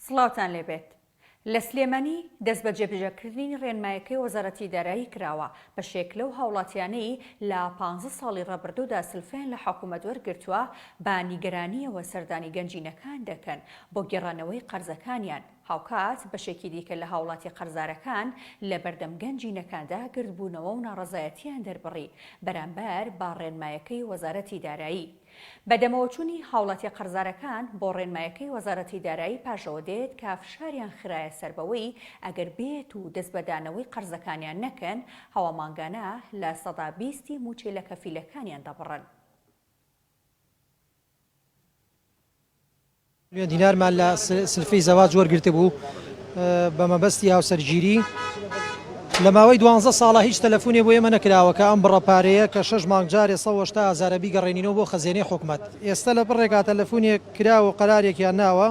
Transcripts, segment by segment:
سڵاوتان لێبێت. لە سلێمانی دەست بە جێبجەکردنی ڕێنمایەکەی وەزارەتی دارایی کراوە، بەشێک لەو هاوڵاتیانەی لە پانزە ساڵی ڕابردوودا سلفەیان لە حکومەت وەرگرتووە بە نیگەرانییەوە سەردانی گەنجینەکان دەکەن بۆ گێڕانەوەی قەرزەکانیان، هاوکات بەشێکی دیکە لە هاوڵاتی قەرزارەکان لەبەردەم گەنجینەکاندا گردبوونەوە و ناڕەزایەتییان دەربڕی بەرامبەر بە ڕێنمایەکەی وەزارەتی دارایی. بەدەمەوەچوونی هاوڵاتیە قەرزارەکان بۆ ڕێنمایەکەی وەزارەتی دارایی پاشەوە دێت کە فشاریان خرایە سەر بەوەی ئەگەر بێت و دەست بە دانەوەی قەرزەکانیان نەکەن ئەوا مانگانە 20% ی مووچەی لە کەفیلەکانیان دەبڕن. ملیۆن دینارمان لە سلفەی زەواج وەرگرتبوو بە مەبەستی هاوسەرگیری لە ماوەی دوانزە ساڵە هیچ تەلەفونێ بۆ ئێمە نەکراوە کە ئەم بڕە پارەیە کە شەش مانگ جارێ 180 هەزارە بیگەڕێنینەوە بۆ خەزێنەی حکومەت ئێستا لە بڕێکا تەلەفونێک کراوە و قەرارێکیان ناوە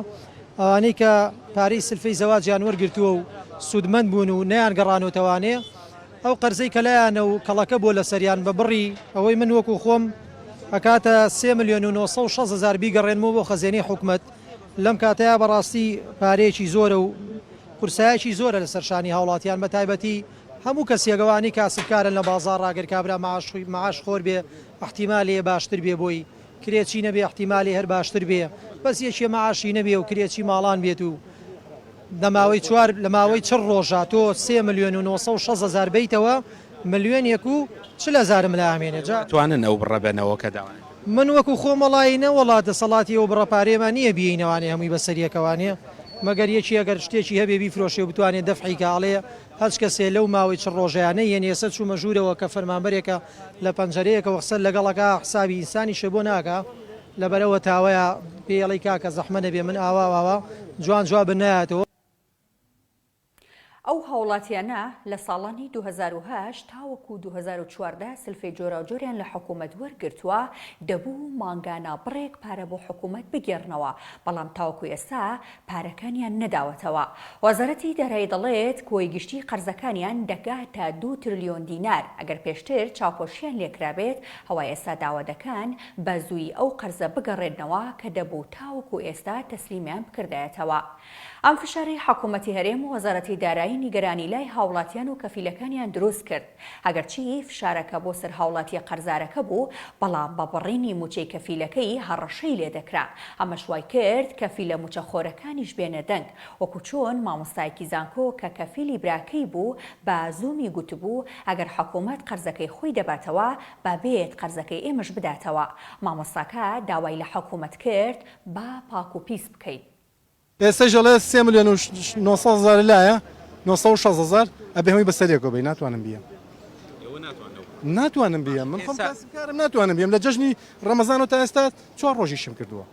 ئەوانەی کە پارەی سلفەی زەواجیان وەرگرتووە و سوودمەند بوون و نەیانگەڕانۆتەوانێ ئەو قەرزەی کە لایانە و کەڵەکە بووە لەسەریان بە بڕی ئەوەی من وەکو خۆم ئەکاتە سێ ملیۆن و 960 هەزار بیگەڕێنمەوە بۆ خەزێنەی حکومەت لەم کاتەیا بەڕاستی پارەیەکی زۆرە و قورسایەکی زۆرە لەسەر شانی هاوڵاتیان بە تایبەتی هەموو کەسێک ئەوانەی کاسبکارن لە بازاڕا گەر کابرا معاش معاش خۆر بێ ئیحتیمالێ باشتر بێ بۆی کرێچی نەبێ ئیحتیمالێ هەر باشتر بێ بەس یەکێ معاشی نەبێ و کرێچی ماڵان بێت و لە ماوەی چوار لە ماوەی چڕ ڕۆژا تۆ سێ ملیۆن و 960 هەزار بەیتەوە ملیۆنێک و 40 هەزارم لا ئەمێنێ جا توانن ئەو بڕە بەنەوە کە داوایان من وەکو خۆم وەڵایی نە وەڵا دەسەڵاتی ئەو بڕە پارەیەمان نییە بیەینەوانێ هەمووی بەسەر یەکەوانێ مەگەر یەکی ئەگەر شتێکی هەبێ بیفرۆشێ و بتوانێ دەفعی کا ئەڵێ هەچ کەسێ لەو ماوەی چڕ ڕۆژەیا نەیەنێ ئێستا چوومە ژوورەوە کە فەرمانبەرێکە لە پەنجەرەیەکەوە قسە لەگەڵ ئەکا حسابی ئینسانیشێ بۆ ناکا لەبەرئەوە تاوەیە پێی ئەڵێی کاکە زەحمە نەبێ من ئاوا و ئاوا جوان جوابت نایاتەوە. ئەو هاوڵاتیانە لە ساڵانی 2008 تاوەکو 2014 سلفەی جۆراوجۆریان لە حکومەت وەرگرتووە، دەبوو مانگانە بڕێک پارە بۆ حکومەت بگێڕنەوە، بەڵام تاوەکو ئێستا پارەکانیان نەداوەتەوە. وەزارەتی دارایی دەڵێت، کۆی گشتی قەرزەکانیان دەگاتە دوو ترلیۆن دینار، ئەگەر پێشتر چاوپۆشیان لێکرابێت، ئەوا ئێستا داوا دەکەن بە زوویی ئەو قەرزە بگەڕێننەوە کە دەبوو تاوەکو ئێستا تەسلیمیان بکردایەتەوە. ئەم فشارەی حکومەتی هەرێم و وەزارەتی دارایی نیگەرانی لای هاوڵاتیان و کەفیلەکانیان دروست کرد. ئەگەرچی فشارەکە بۆ سەر هاوڵاتییە قەرزارەکە بوو، بەڵام بە بڕینی مووچەی کەفیلەکەی هەڕەشەی لێدەکرا. ئەمەش وایکرد کەفیلە مووچەخۆرەکانیش بێنە دەنگ. وەکو چۆن مامۆستایەکی زانکۆ کە کەفیلی براکەی بوو بە زوومی گوتبوو ئەگەر حکومەت قەرزەکەی خۆی دەباتەوە با بێت قەرزەکەی ئێمەش بداتەوە. مامۆستاکە داوای لە حکومەت کرد با پاک و پیس بکەین. ئێستەش ئەڵێ سێ ملیۆن و 900 هەزار لایە 960 هەزار ئەبێ هەمووی بەسەر یەکەوە بەی ناتوانم بیەم ئێوە ناتوانن ئەو ناتوانم بیەم من خۆم کاسبکارم ناتوانم بیەم لە جەژنی ڕەمەزانەوە تا ئێستا چوار ڕۆژیشم کردووە.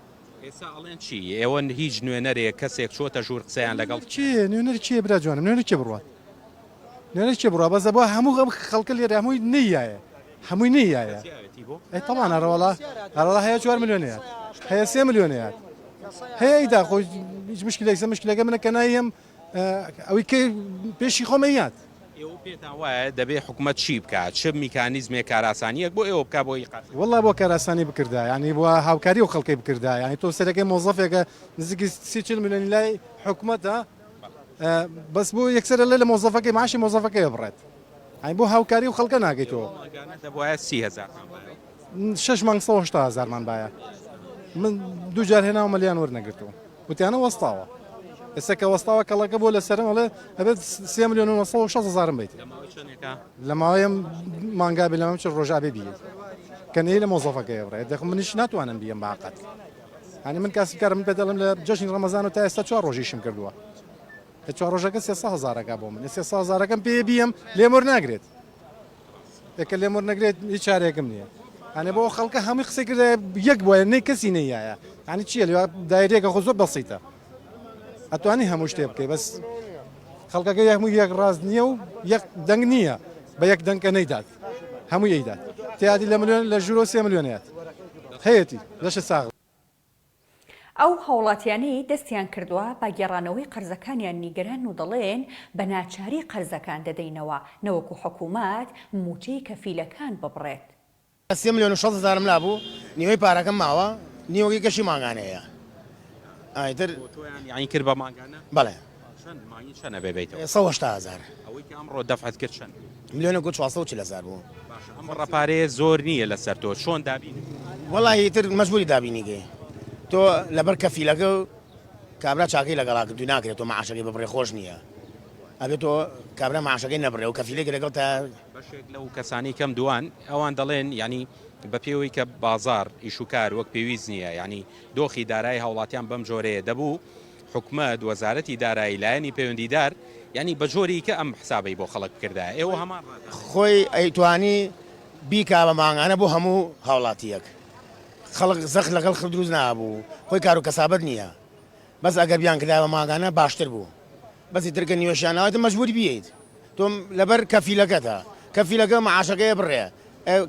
ئێستا ئەڵێن چی؟ ئێوە هیچ نوێنەرێک کەسێک چۆتە ژوور قسەیان لەگەڵ نوێنەر کێیە نوێنەر کێیە برا جوانم نوێنەر کێ بڕوات نوێنەر کێ بڕوا بەس بۆ هەموو ئەم خەڵکە لێرە هەمووی نەیایە هەمووی نەیایە ئەی تەبان هەرەوەڵا هەرەوەڵا هەیە چوار ملیۆنیات هەیە سێ ملیۆنیات هەیە ئیدا خۆ هیچ مشکلێک سە مشکلەکە منە کە نایەم ئەوەی کە پێشی خۆم ئەیات. ئێوە پێتان وایە دەبێ حکومەت چی بکات؟ چ میکانیزمێک کارئاسانییەک بۆ ئێوە بکات بۆ ئیقاف؟ وەڵا بۆ کارئاسانی بکردا یانی بۆ هاوکاری ئەو خەڵکەی بکردا یانی تۆ سەرەکەی مۆزەفێکە نزیکی سی چل ملیۆنی لای حکومەتە بەس بۆ یەکسەر ئەڵێ لە مۆزەفەکەی معاشی مۆزەفەکەی ئەبڕێت یانی بۆ هاوکاری ئەو خەڵکە ناکەی تۆ. ئێوە مانگانە دەبوایە سی هەزارتان بایە. شەش مانگ 180 هەزارمان بایە من دوو جار هێناومە لێیان وەرنەگرتووم وتیانە وەستاوە ئێستا کە وەستاوە کەڵەکە بۆ لەسەرم ئەڵێ ئەبێت سێ ملیۆن و 960 هەزارم بیت لە ماوەی چەندێکا؟ لە ماوەی ئەم مانگا بێ لە ماوەی چل ڕۆژا بێ بیەیت کە نەی لە مۆزەفەکەی بڕێ دەخ منیش ناتوانم بیەم بە عەقد هەنی من کاسبکارم من پێ دەڵێم لە جەژنی ڕەمەزان و تا ئێستا چوار ڕۆژیشم کردووە لە چوار ڕۆژەکە 300 هەزارەکە بۆ من 300 هەزارەکەم پێ بیەم لێم وەرناگرێت ئێ کە لێم وەرنەگرێت هیچ چارەیەکم نییە یانی بۆ ئەو خەڵکە هەمووی قسەی کردایە یەک بوایە نەی کەسی نەیایە یانی چییە لێ دایرەیەکە خۆ زۆر بەسیتە ئەتوانی هەموو شتێ بکەی بەس خەڵکەکە هەموو یەک ڕاست نییە و یەک دەنگ نییە بە یەک دەنگ کە نەیدات هەمووی ئەیدات تیادی لە ملیۆن لە ژوورۆ سێ ملیۆنیات هەیەتی لەشت ساغ ئەو هاوڵاتیانەی دەستیان کردووە بە گێڕانەوەی قەرزەکانیان نیگەرانن و دەڵێن، بە ناچاری قەرزەکان دەدەینەوە نەوەکو حکومەت مووچەی کەفیلەکان ببڕێت. سێ ملیۆن و شەست هەزارم لابوو، نیوەی پارەکەم ماوە، نیوەکەی کەشی مانگانەیە. ئیتر بۆ تۆیان یانی کرد بە مانگانە؟ بەڵێ. چەند مانگی چەند ئەبێ بەیتەوە؟ 180 هەزار. ئەوەی کە ئەمڕۆ دەفعت کرد چەند بوو؟ ملیۆنێک و 440 هەزار بوو. باشە ئەم بڕە پارەیە زۆر نییە لەسەر تۆ چۆن دابینی؟ وەڵاهی ئیتر مەجبوری دابینی کەی تۆ لەبەر کەفیلەکە و کابرا چاکەی لەگەڵا کردووی ناکرێت تۆ مەعاشەکەی ببڕێ خۆش نییە ئەبێ تۆ کابرا مەعاشەکەی نەبڕێ و کەفیلێکی لەگەڵ تا بەشێک لەو کەسانەی کەم دوان ئەوان دەڵێن یانی بە پێوەی کە بازاڕ ئیش و کار وەک پێویست نییە یانی دۆخی دارایی هاوڵاتیان بەم جۆرەیە دەبوو حکومەت وەزارەتی دارایی لایەنی پەیوەندیدار یانی بە جۆری کە ئەم حسابەی بۆ خەڵک بکردایە ئێوە هەمان ڕاتان هەیە. خۆی ئەیتوانی بیکا بە مانگانە بۆ هەموو هاوڵاتیەک خەڵک زەخت لەگەڵ خەڵک دروست نابوو خۆی کارو کەسابەت نیە بەس ئەگەر بیان کردایە بە مانگانە باشتر بوو بەس ئیتر کە نیوەشیان ناوە ئیتر مەجبوری بیەیت تۆ لەبەر کەفیلەکەتە کەفیلەکە معاشەکەی بڕێ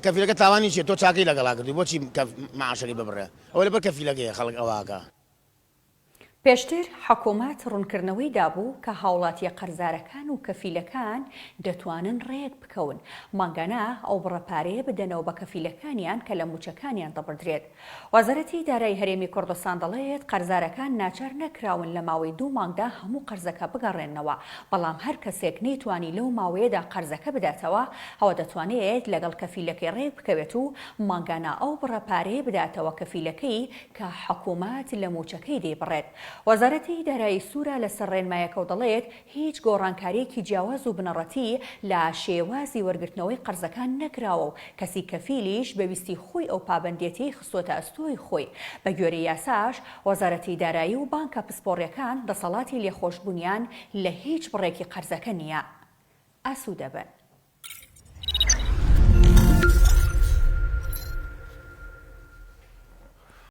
کەفیلەکە تاوانی چیە تۆ چاکەی لەگەڵا کردوی بۆچی معاشەکەی ببڕێ ئەوە لەبەر کەفیلەکەیە خەڵک ئەوە ئەکا. پێشتر حکومەت ڕوونکردنەوەی دابوو کە هاوڵاتییە قەرزارەکان و کەفیلەکان دەتوانن ڕێک بکەون مانگانە ئەو بڕە پارەیە بدەنەوە بە کەفیلەکانیان کە لە مووچەکانیان دەبڕدرێت. وەزارەتی دارایی هەرێمی کوردستان دەڵێت، قەرزارەکان ناچار نەکراون لە ماوەی دوو مانگدا هەموو قەرزەکە بگەڕێننەوە، بەڵام هەر کەسێک نەیتوانی لەو ماوەیەدا قەرزەکە بداتەوە، ئەوە دەتوانێت لەگەڵ کەفیلەکەی ڕێک بکەوێت و مانگانە ئەو بڕە پارەیە بداتەوە کەفیلەکەی کە حکومەت لە مووچەکەی دەیبڕێت. وەزارەتی دارایی سوورە لەسەر ڕێنمایەکە و دەڵێت، هیچ گۆڕانکارییەکی جیاواز و بنەڕەتی لە شێوازی وەرگرتنەوەی قەرزەکان نەکراوە و کەسی کەفیلیش بە ویستی خۆی ئەو پابەندێتیەی خستۆتە ئەستۆی خۆی. بە گوێرەی یاساش، وەزارەتی دارایی و بانکە پسپۆڕیەکان دەسەڵاتی لێخۆشبوونیان لە هیچ بڕێکی قەرزەکە نییە. ئاسوودە بن.